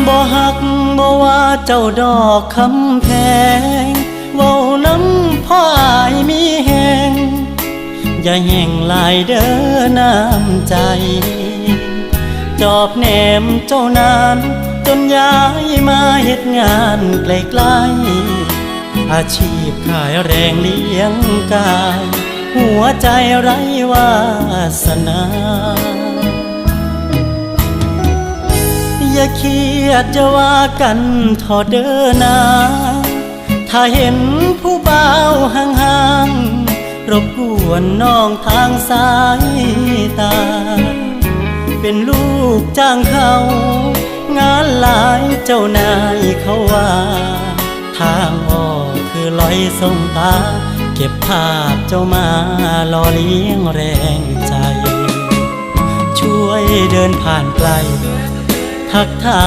ບໍ່ຮັກບໍ່ວ່າເຈົ້າດອກຄຳແພງ ເວົ້ານຳພໍ່ອ້າຍມີແຮງ ຢ່າແຫ້ງຫຼາຍເດີນ້ຳໃຈ ຈອບແນມເຈົ້ານານ ຈົນຍ້າຍມາເຮັດງານໃກ້ໆ ອາຊີບຂາຍແຮງລ້ຽງກາຍ ຫົວໃຈໄຮ້ວາສະໜາ. ຢ່າຄຽດຢ່າວ່າກັນເທາະເດີນາ ຖ້າເຫັນຜູ້ບ່າວຫ່າງໆ ລົບກວນນ້ອງທາງສາຍຕາ ເປັນລູກຈ້າງເຂົາ ງານຫຼາຍເຈົ້ານາຍເຂົາວ່າ ທາງອອກຄືລອຍສົງຕາ ເກັບພາບເຈົ້າມາຫຼໍ່ລ້ຽງແຮງໃຈ ຊ່ວຍເດີນຜ່ານໄກ ທັກທາ